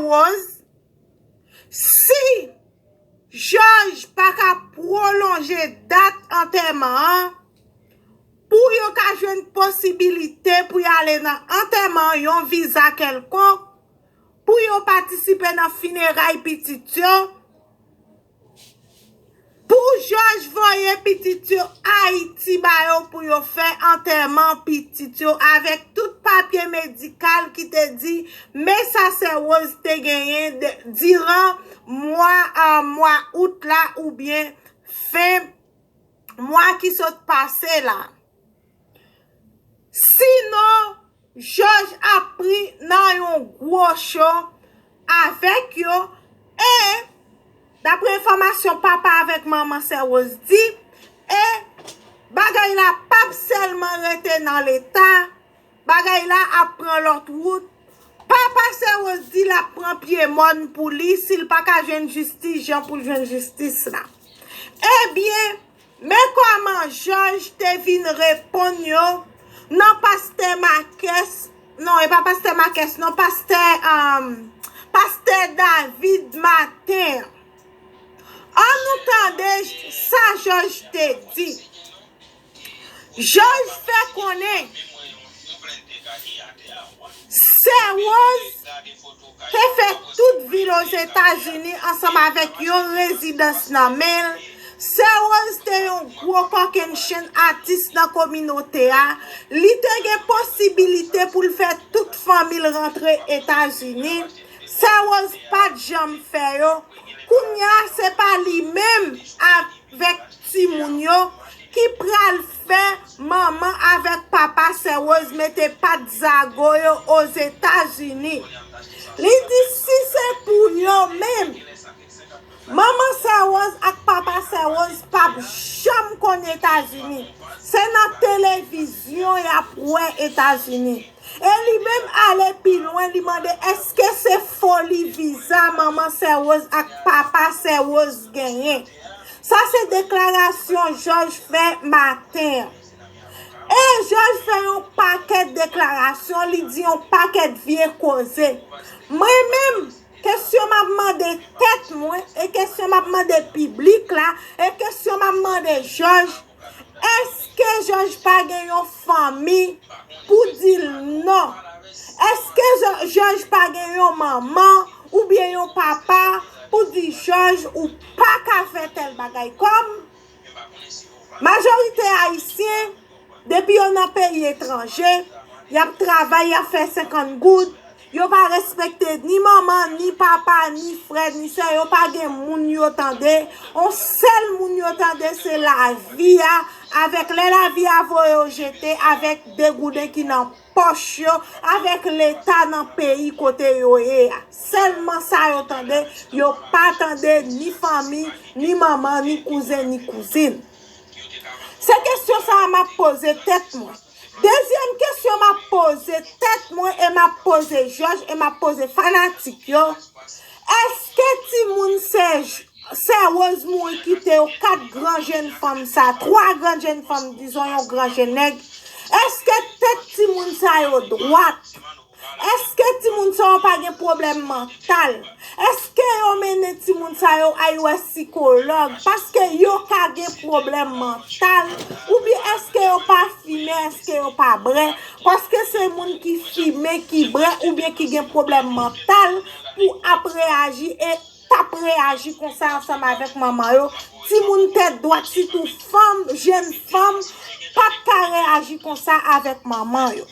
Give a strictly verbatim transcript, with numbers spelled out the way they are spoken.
Rose, si Jòj pa ka pwolonje dat antèman an, pou yo ka jwenn posibilite pou y ale nan antèman yon viza kèlkonk, pou yo patisipe nan fineray pitit yo, pou Jòj voye pitit yo Ayiti ba yo pou yo fè antèman pitit yo avèk tout papye medikal ki te di men sa sè Rose te genyen diran mwa, mwa out la oubyen fen mwa ki sot pase la. Sinon, Jòj ap pri nan yon gwo cho avèk yo e, dapre enfòmasyon papa avèk manman sè Rose di, e bagay la p ap sèlman rete nan leta, bagay la ap pran lòt wout. Papa sè Rose di l ap pran pye mòn pou li si l pa ka jwenn jistis jan pou l jwenn jistis la. Ebyen, men kòman Jòj te vin reponn yo nan pastè Makès, non, e pa pastè Makès, non, pastè, um, pastè David Maten. Ann nou tande sa Jòj te di. Jòj fè konnen sè Rose te fè tout vil Ozetazini ansanm avèk yon rezidans nan men l. Sè Rose te yon gwo kòkennchenn atis nan kominote a. Li te gen posibilite pou l fè tout fanmi l rantre Etazini. Sè Rose pa t janm fè yo. Kounye a, se pa li menm avèk timoun yo ki pral fè manman avèk papa sè Rose mete pat zago yo Ozetazini. Li di si se pou yo menm, manman sè Rose ak papa sè Rose p ap janm konn Etazini. Se nan televizyon y ap wè Etazini. E li menm ale pi lwen, li mande èske se foli viza manman sè Rose ak papa sè Rose genyen. Sa se deklarasyon Jòj fè maten an. E Jòj fè yon pakèt deklarasyon, li di yon pakèt vye koze. Mwen menm, kesyon m ap mande tèt mwen, e kesyon m ap mande piblik la, e kesyon m ap mande Jòj, èske Jòj pa gen yon fanmi pou di l non? Èske Jòj pa gen yon manman oubyen yon papa pou di Jòj ou pa ka fè tèl bagay? Kòm majorite ayisyen, depi yo nan peyi etranje, y ap travay, y ap fè senkant goud, yo pa respekte ni manman, ni papa, ni frè, ni sè, yo pa gen moun yo tande. On sèl moun yo tande se lavi a, avèk lè lavi a voye yo jete avèk degouden ki nan pòch yo, avèk leta nan peyi kote yo ye a. Sèlman sa yo tande, yo pa tande ni fanmi, ni manman, ni kouzen, ni kouzin. Se kesyon sa a m ap poze tèt mwen. Dezyèm kesyon m ap poze tèt mwen e m ap poze Jòj e m ap poze fanatik yo, èske timoun sè, sè Rose mouri kite yo kat gran jenn fanm sa, twa gran jenn fanm, dizon yon gran jenn nèg, èske tèt timoun sa yo dwat? Èske timoun sa yo pa gen pwoblèm mantal? Èske yo mennen timoun sa yo al wè sikològ? Paske yo ka gen pwoblèm mantal. Oubyen èske yo pa fimen, èske yo pa bwè? Paske se moun ki fimen, ki bwè, oubyen ki gen pwoblèm mantal pou ap reyaji e t ap reyaji konsa ansanm avèk manman yo. Timoun tèt dwat, sitou fanm, jenn fanm, pa t ka reyaji konsa avèk manman yo.